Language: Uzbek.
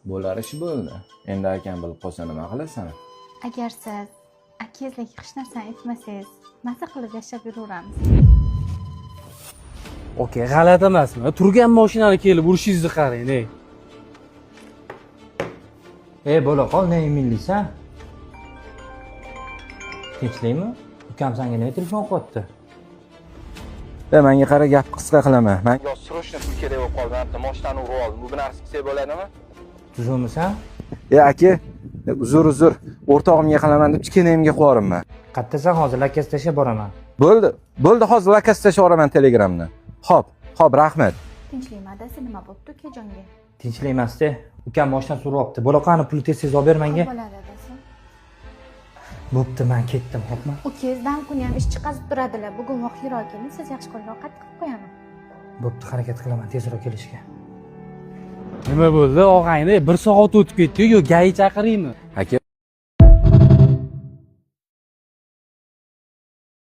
Bo'lar ish bo'ldi. Endi akam bilib qolsa, nima qilasan? Agar siz akangizlarga hech narsani aytmasangiz, maza qilib yashab yuraveramiz. Okey, g'alati emasmi? Turgan mashinani kelib urishingizni qarang, ey. Ey, bo'la qol, ne imillaysan? Tinchlikmi? Ukam senga nima telefon qilyapti? E, menga qara, gap qisqa qilaman. Menga срочно pul kerak bo'lib qoldi. Man bitta mashinani urib oldim. Bu narsa qilsak bo'ladimi? Tuzukmisan? E, aka, uzr, uzr. O'rtog'imga qilaman deb kichkinamga qo'yibman. Qayerdasan hozir? Lakasi tashlab boraman. Bo'ldi. Bo'ldi, hozir lakasi tashlab yuboraman Telegramdan. Xo'p, xo'p, rahmat. Tinchlikmi, adasi? Nima bo'pti ukajonga? Tinchlik emasda. Ukam moshinani suryapti. Bo'la qol, pulni tez tez olib ber menga. Bo'ladi, adasi. Bo'pti, man ketdim, xo'pmi? Ukangizdan kuni ham ish chiqazib turadilar. Bugun vaqtliroq keling, siz yaxshi ko'rgan ovqat qilib qo'yaman. Bo'pti, harakat qilaman tezroq kelishga. Nima bo'ldi, og'ayni? Bir soat o'tib ketdi. Yo, ГАИ chaqiraymi? Aka,